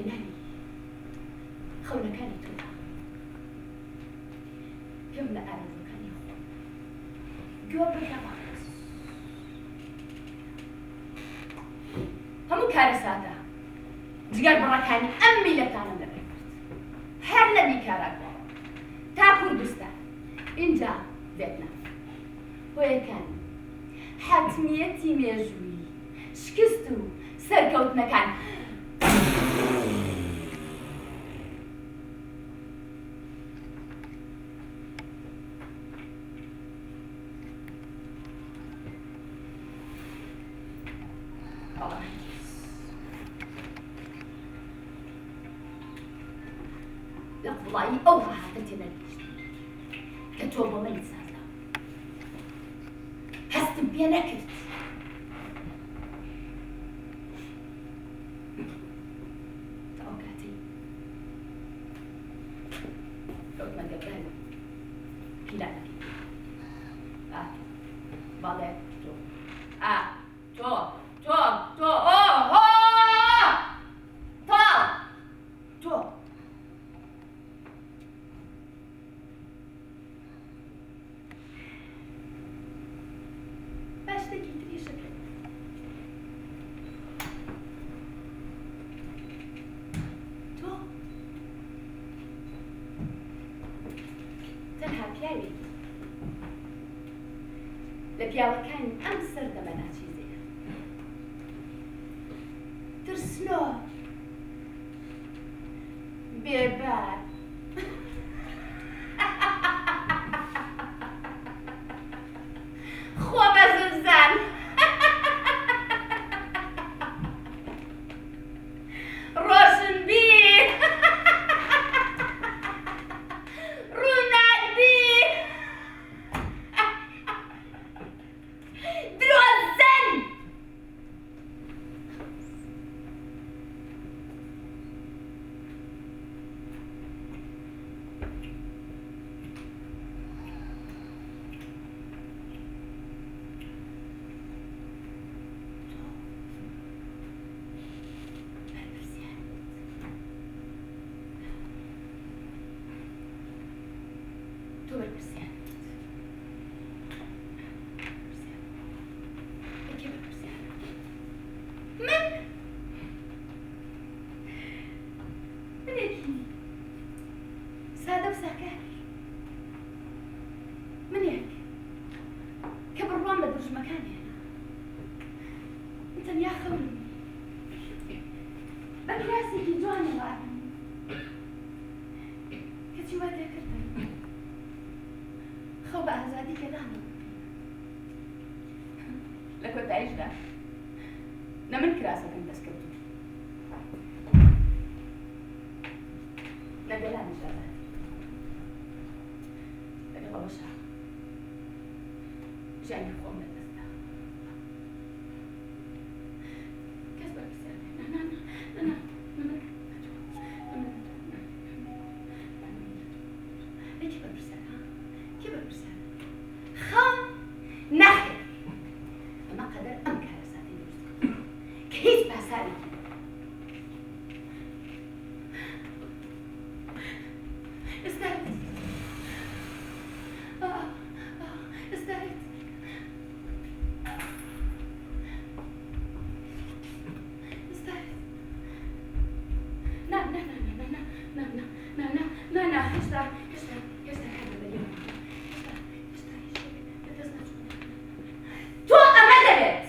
پێناوی خەونەکانی تۆدا گوێم لە ئارەزووەکانی خۆم گوێ بڕیا. هەموو کارەساتە جگەربڕەکانی ئەم میلەتانەم لەبەر کرد، هەر لە نیکاراگواوە تا کوردستان، ئینجا ڤێتنام. هۆیەکانی حەتمیەتی مێژوویی، شکست و سەرکەوتنەکان. بەڵام هەرگیز لە قوڵایی ئەو ڕەهاتە تێنەگەیشتم کە تۆ بۆ منت سازداوە. هەستم پێ نەکرد. تا ئەو کاتەی کەوتمە گەردن پیلانەکەی تۆ. ئا تۆ. بەڵێ تۆ. ئا تۆ تۆ تۆ ئۆهۆ تەواو تۆ. با شتێکی تریشت پێ بڵێم. تۆ تەنها پیاوێکی لە پیاوەکانی ئەم سەردەمە ناچیزەیە. ترسنۆک، بێباک. خۆ بەزلزان. ڕۆشنبیر. ڕووناکبیر. درۆزن. تۆ بەرپرسیار من منێکی سادە و ساکار، منێک کە بڕوام بە دروشمەکان هێنا. من تەنیا خەونم بە کراسێکی جوانەوە ئەبینی، کەچی وات لێکردم خەو بە ئازادی گەلانەوە ببینم. لە کۆتاییشدا نە من کراسەکەم دەستکەوت و نە گەلانیش ئازادی. لەگەڵ ئەوەشا ژیانی خۆم لەدەستدا. کەس بەرپرسیار نییە. نا نا نا نا نا نا نا نا ئەی کێ بەرپرسیارە ها؟ کێ بەرپرسیارە؟ خەم نەخێر ئەمە قەدەر ئەم کارەساتەی دروست کردووە کە هیچ پاساوێکی نییە. ئێستا ئێستا ئێستا نا نا نا نا نا نا نا نا نا نا نا هێشتا هێشتا هێشتا کار لەبەریەوە ماوە هێشتا هێشتا هیچ شتێک لە دەست نەچووە نا نا نا تۆ ئەمە دەبێت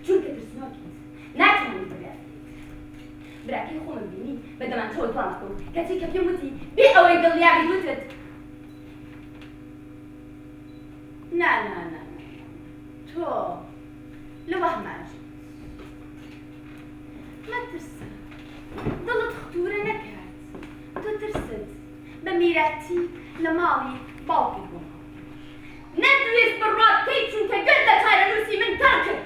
چونکە ترسنۆکیت ناتوانیت بڕیار بدەیت براکەی خۆمم بینی بە دەمانچەوە دوام ئەکەوت کەچی کە پێم وتی بێ ئەوەی دڵنیا بیت وتت نا نا نا نا تۆ لە وەهما ئەژیت مەترسە دڵت ختوورە نەکات تۆ ترست بە میراتی لە ماڵی باوکت بۆ ماڵی نەتویست بڕوا بکەیت چونکە گوێت لە چارەنووسی من کەڕ کرد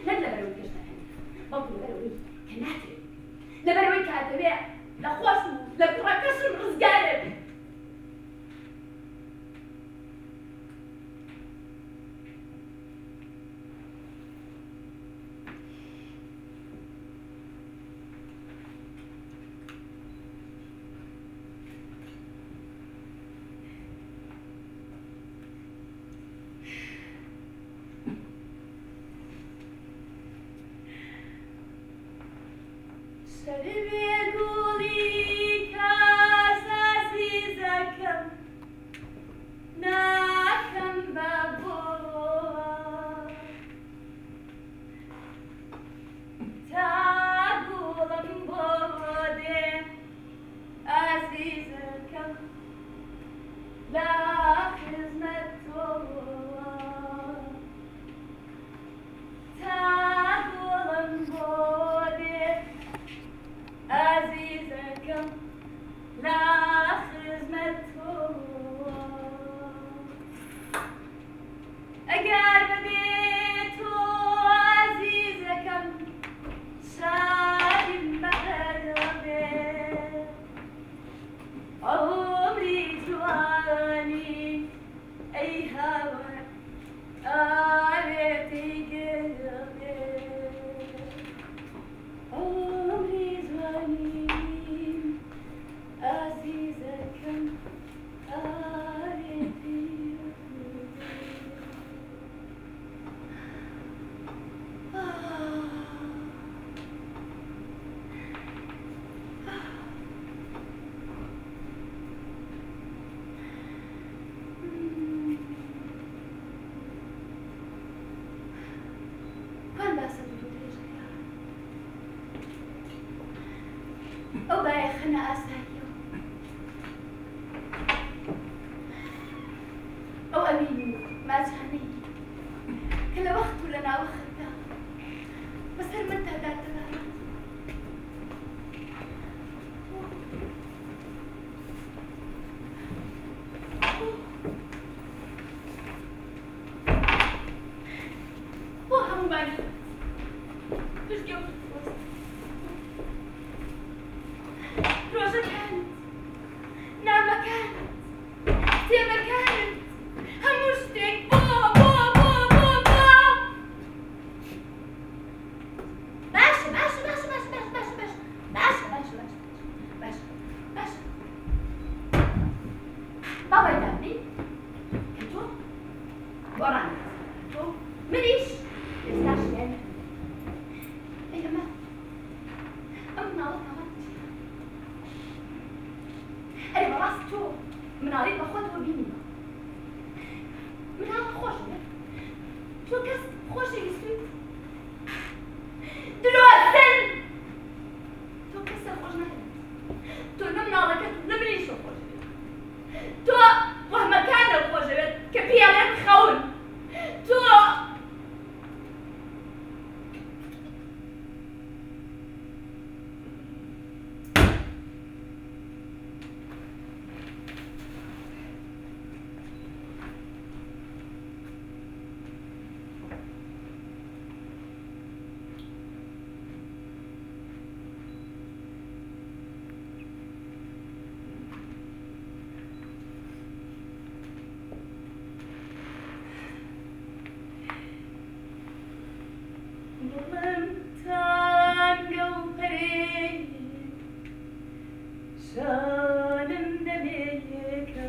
نەک لەبەرئەوەی پێش دەکەنیت بەڵکو لەبەرئەوەی کە ناتەوێ بیبینیت لەبەرئەوەی کە ئەتەوێ لە خۆشم و لە کوڕەکەشم ڕزگارت بێت. شەربێ گوڵی کاس ئازیزەکەم ناکەم بە بۆوە تا گوڵم بۆ دێ ئازیزەکەم لە خزمەت تۆوە تا گوڵم بۆ دێ ئازیزەکەم لە خزمەت تۆوە ئەگەر بەبێ تۆ ئازیزەکەم شادیم بەهرەبێ عومری جوانی ئەی هاوار ئاوێتەی گڵێ عومری جوانیم ئازیزەکەم ئاوێتەی گڵێ. کوان باسە دوور و درێژەکە؟ ئەو بایەخە نائاساییە و ئەو ئەوین و ماچانەی کە لە وەخت و لە ناوەختدا بەسەر مندا داتدەبارێت. بۆ هەموومانی پشتگوێ خستووە. ڕۆژەکانت، نامەکانت، کتێبەکانت، هەموو شتێک بۆ بۆ بۆ بۆ بۆ باشە باشە باشە باشە باشە باشە باشە باشە باشە باشە باشە با وای دابنێین کە تۆ گۆڕانت تۆ منیش ئێستاش لێ ئەی ئەمە ئەم مناڵە تاوانی چییە؟ ئەرێ بەڕاست تۆ مناڵیت بە خۆتەوە بینیوە؟ مناڵ خۆشە نە؟ تۆ کەس خۆشەویستویت؟ درۆزن! تۆ کەسە خۆش ناوێت. تۆ نە مناڵەکەت و نە منیشت خۆشەوێت. تۆ وەهمەکانت خۆشەوێت کە پێی ئەڵێن خەون. تۆ دڵم تەنگە و پەرێ شانم دەمێکە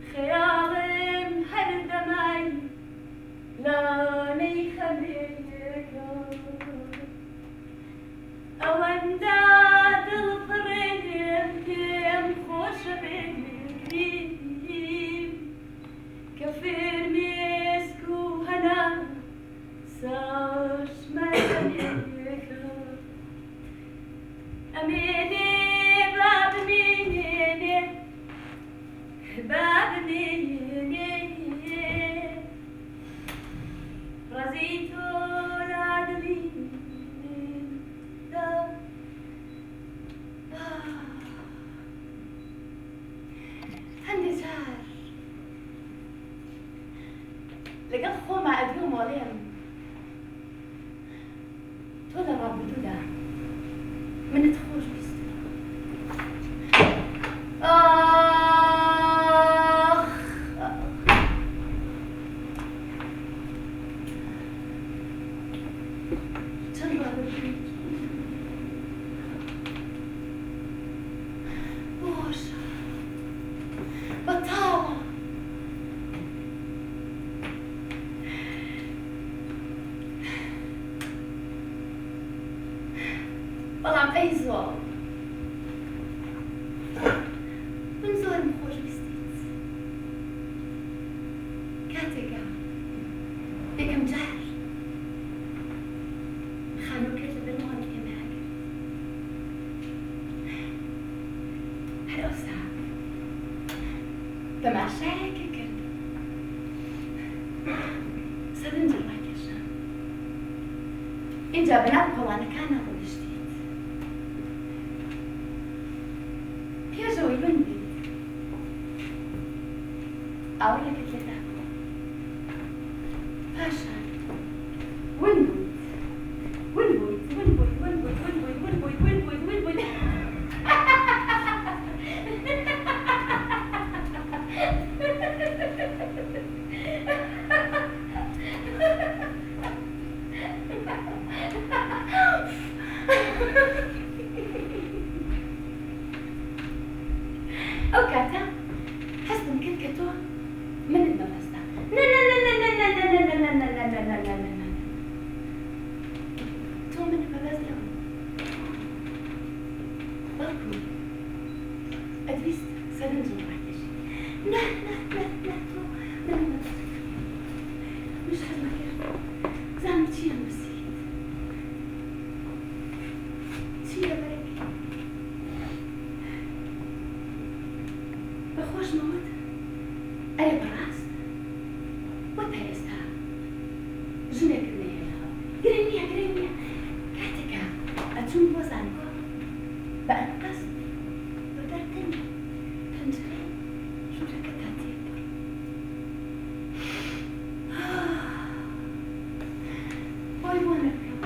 خەیاڵم هەر دەمای لانەی خەمێکە ئەوەندە دڵ پڕێم پێم خۆشە بگریم کە فرمێسک و هەناسەش مەدەمێکە ئەمێنێ با بمێنێ با بمێنێ ڕەزی تۆ لە دڵی دا. هەندێ جار لەگەڵ خۆما ئەدوێم و ئەڵێم تۆ لە ڕابردوودا منت خۆش ویستووە. ئاخ ئاخ. چەند ڕابردوویەکی بۆشە، بەتاڵە. ئەی زواڵ من زۆرم خۆشویستیت. کاتێکە یەکەم جار خانووەکەت لەبەر ماڵی ئێمەیا کرد، هەر ئەوسا تەماشایەکە کرد سەرنجم ڕاکێشا. ئینجا بەناو کۆڵانەکانا ڕۆیشتیت. پێش ئەوەی ون بیت ئاوڕێکت لێ دابوو. پاشان ون بوویت. ون بوویت، ون بوویت، ون بوویت، ون بوویت، ون بوویت، ون بوویت، ون بوویت. ئەو کاتە هەستم کرد کە تۆ منت مەبەستە. نەنەنەنەنەنەنەنەنەنەنەنەنەنەنە تۆ منت مەبەست نەبوو، بەڵکو ئەتویست سەرنجم ڕاکێشی. نا نا نا نا تۆ منت مەبەست نەبوو. منیش حەزم کرد بزانم چی ئەنووسیت، چی لەبەرەکەی. بە خۆشمە وت ئەرێ بەڕاست بۆ تا ئێستا ژنێکت نەهێناوە؟ گرنگ نییە، گرنگ نییە. کاتێک کە ئەچووم بۆ زانکۆ بە ئەنقەست بە بەر دەمی پەنجەرەی ژوورەکەتا تێپەڕیم. بۆی بۆ نەبکەم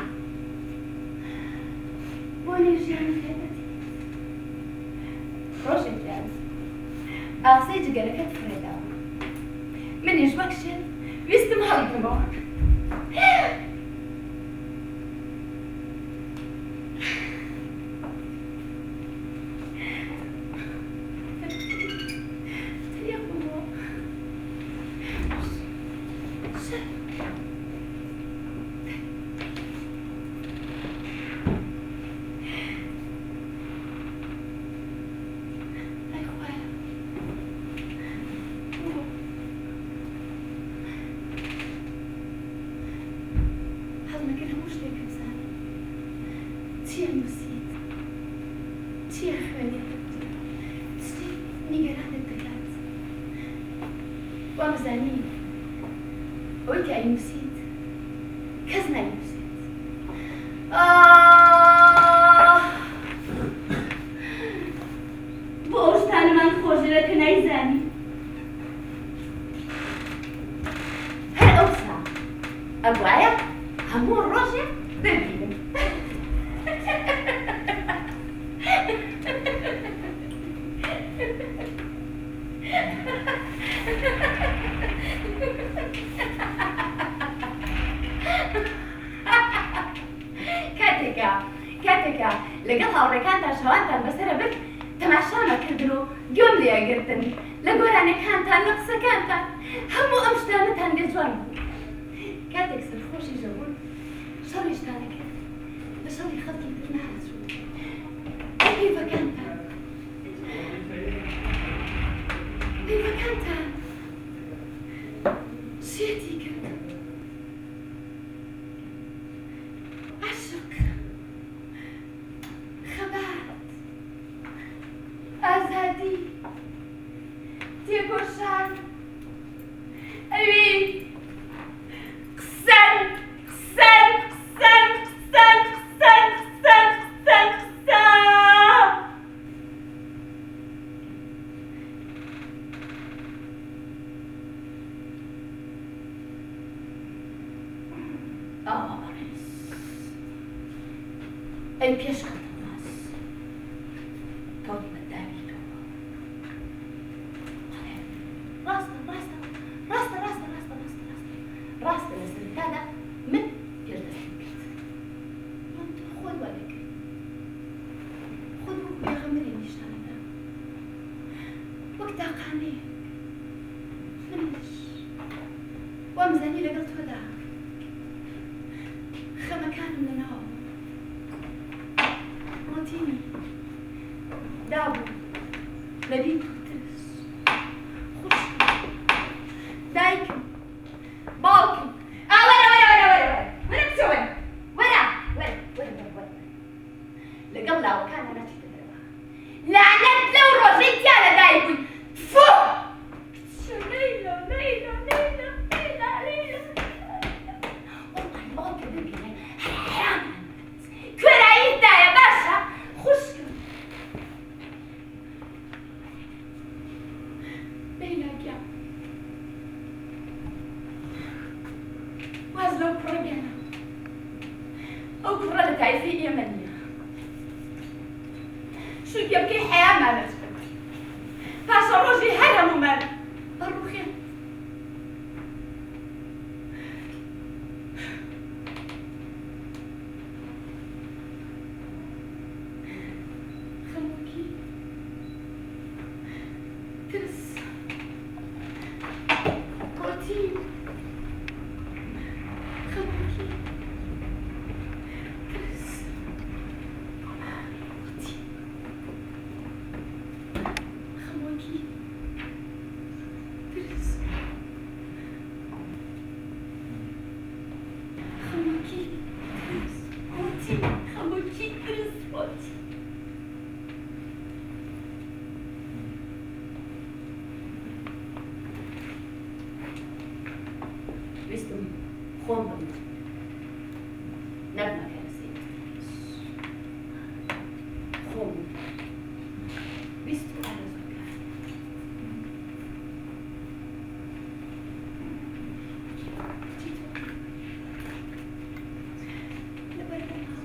بۆنی ژیانی تایبەتی. ڕۆژێکیان ئاسەی جگەرەکەت فڕێدابوو، منیش وەک شێت ویستم هەڵیکەمەوە. تریاق بوومەوە. ئەی خوایە بۆ حەزمەکرد هەموو شتێکم بزانم. چییە نووسیت؟ چییە خوێنیت؟ چی نیگەرانت دەکات؟ وامزانی ئەوەی کە ئەینووسیت کەس ناینووسێت. ئاه! بۆ ئەو شتانەمان خۆش دەوێت کە نایزانی. هەر ئەوسا ئەبوایە هەموو ڕۆژێک ببینم. کاتێکە کاتێکە لەگەڵ هاوڕێکانتا شەوانتان بەسەرە برد، تەماشام ئەکردن و گوێم لێ ئەگرتن، لە گۆرانیەکانتان، لە قسەکانتان، هەموو ئەم شتانەتان لێ جوان بوو. کاتێک سەرخۆشیش ئەبوون شەڕیشتان ئەکرد، لە شەڕی خەڵکی تر نائەچوون. ئەی پەیڤەکانتان، پەیڤەکانتان شێتی کردم. عەشق، خەبات، ئازادی، تێکۆشان، ئەوین، قسەن، قسەن، قسەن، قسەن، قسەن، قسەن، قسەن، قسە. ئاوا بەڕێز، ئەی پێشکەوتنخواز، کەوتمە داوی تۆوە. بەڵێ، ڕاستە، ڕاستە، ڕاستە، ڕاستە، ڕاستە، ڕاستە، ڕاستە، ڕاستە، لە سەرەتادا من پێش دەستم کرد، بەڵام تۆ خۆت وا لێ کردی. خۆت وەکوو پێغەمبەرێک نیشانت دا، وەک تاقانەیەک. منیش وامزانی لەگەڵ تۆدا خەمەکانم لەناوەبەم. ڕۆ بەبی تۆ ترس. خوشکم، دایکم، باوکم. ئا وەرە وەرە وەرە وەرە وەرە وەرە بچۆ وەرە وەرە وەرە وەرە وەرە وەرە لەگەڵ لاوەکانا ناچیتە دەرەوە. لەعنەت لەو ڕۆژەی تیا لەدایک بووی تفو. کچە لەیلا لەیلا لەیلا لەیلا لەیلا وەڵڵاهی باوکت ببینێ هەر حەیامان دەکات. کوێراییت دایە باشە خوشکم. لەیلا گیان واز لەو کوڕە بێنە ئەو کوڕە لە تایفەی ئێمە نییە شووی پێ بکەی حەیامان ئەچێت پاشە ڕۆژی هەر هەموومان ئەڕوخێت. خەمۆکی، ترس، ڕۆتین، خەمۆکی، ترس، ڕۆتین، خەمۆکی، ترس، خەمۆکی، ترس، ڕۆتین، خەمۆکی، ترس، ڕۆتین. ویستم خۆم بم نەبمە کەرەسەی ترس. خۆم ویست و ئارەزووەکانم. کچی تۆ لەبەر دەما.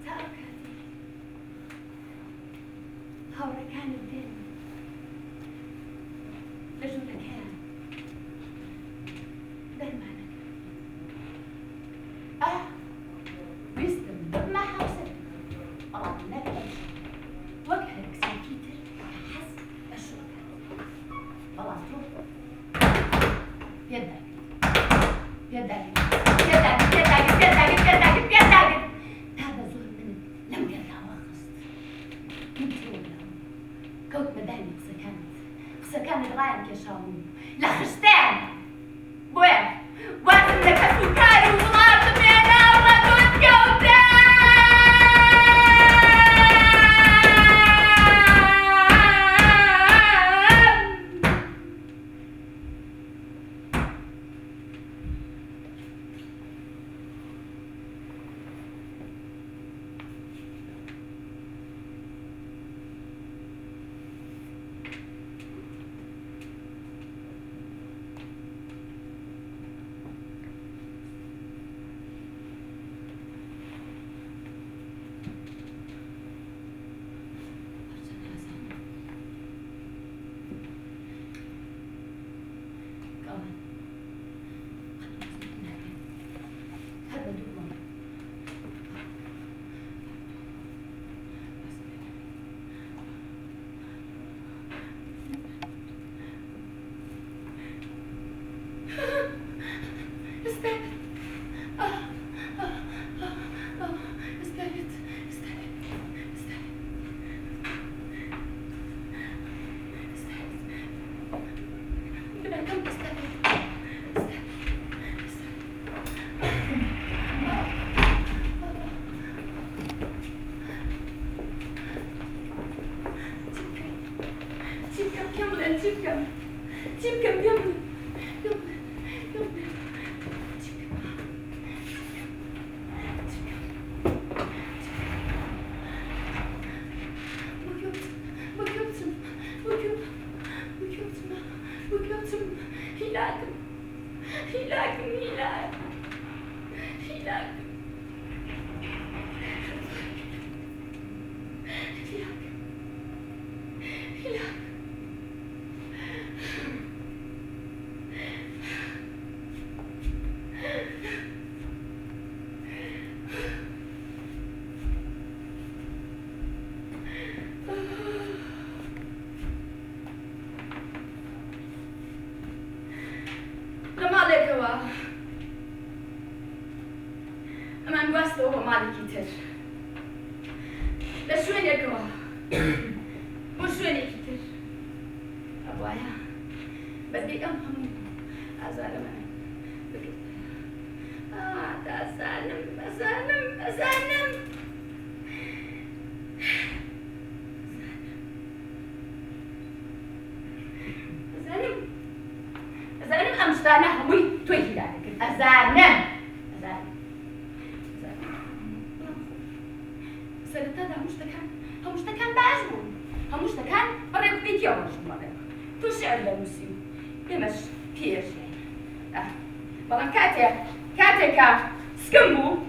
تا ئەو کاتەی هاوڕێکانت دێن لە ژوورەکەیان دەرمانەکەن. ئاه ویستم ببمە هاوسەرت بەڵام نەک بەم شێوەیە وەک هەر کچێکی تر کە حەز بە شوو ئەکات. بەڵام تۆ پێت داگرت پێت داگرت پێت داگرت پێت داگرت پێت داگرت پێت داگرت پێت داگرت تا بە زۆر منت لەم گەرداوە خست. من تێوە گلاوم کەوتمە داوی قسەکانت. قسەکانت ڕایان کێشاوم و لە خشتەیان دام. بۆیە وازم لە کەس و کار و وڵاتم هێنا و بە دووت کەوتم. بکەم؟ چی بکەم؟ پێم بڵێ، پێم بڵێ، پێم بڵێ چی بکەم؟ چی بکەم؟ چی بکەم؟ بۆ کوێ بچم؟ بۆ کوێ بچم؟ بۆ کوێ؟ بۆ کوێ بچم؟ بۆ کوێ بچم؟ هیلاکم، هیلاکم، هیلاک، هیلاکم. لە ماڵێکەوە ئەمان گواستەوە بۆ ماڵێکی تر. لە شوێنێکەوە بۆ شوێنێکی تر. ئەبوایە بەرگەی ئەم هەموو ئازارەمان بگرتایە. ئازانم، ئەزانم، ئەزانم. ئەزانم، ئەزانم ئەم شتانە هەمووی تۆی هیلاکە کرد. ئەزانم، ئەزانم. سەرەتادا هەموو شتەکان هەموو شتەکان باش بوون، هەموو شتەکان بە ڕێکوپێکی ڕۆیشتن بەڕێوە. تۆ شیعر دەنووسی و ئێمەش پێی ئەژیاین. ئاه، بەڵام کاتێ کاتێ کە سکم بوو،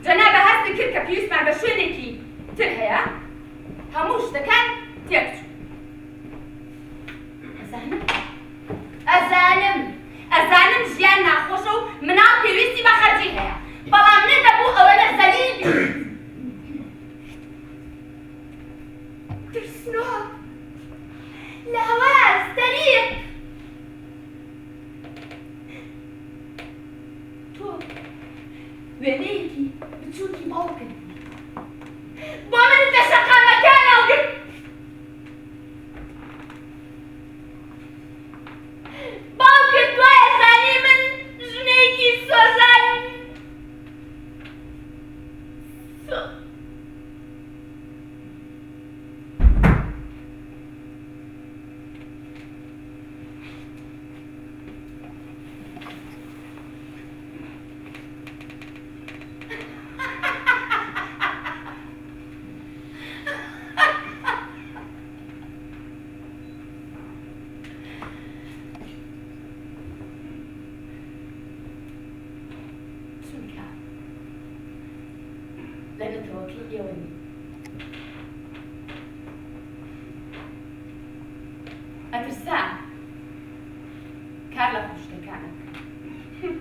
جەنابە هەستت کرد کە پێویستمان بە شوێنێکی تر هەیە، هەموو شتەکان تێکچوون. ئەزانم، ئەزانم، ئەزانم ژیان ناخۆشە و مناڵ پێویستی بە خەرجی هەیە، بەڵام نەدەبوو ئەوەنە زەلیل بیت. ترسنۆک، لاواز، تەریق. تۆ وێنەیەکی بچووکی باوکت بووی. بۆ منت لە شەقامەکان هەڵگرت. باوکت دوایە زانی من ژنێکی سۆزان سۆ. چونکە لە نەتەوەکەی ئێوە نیم. ئەترسام کار لە خوشکەکانم بکەم.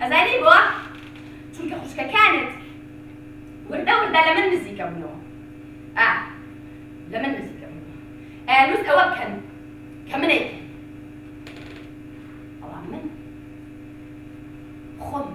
ئەزانی بۆ؟ چونکە خوشکەکانت وردە وردە لە من نزیکە بوونەوە. ئا لە من نزیکە بوونەوە. ئەیانوست ئەوە بکەن کە من ئەیکەم. بەڵام من خۆم.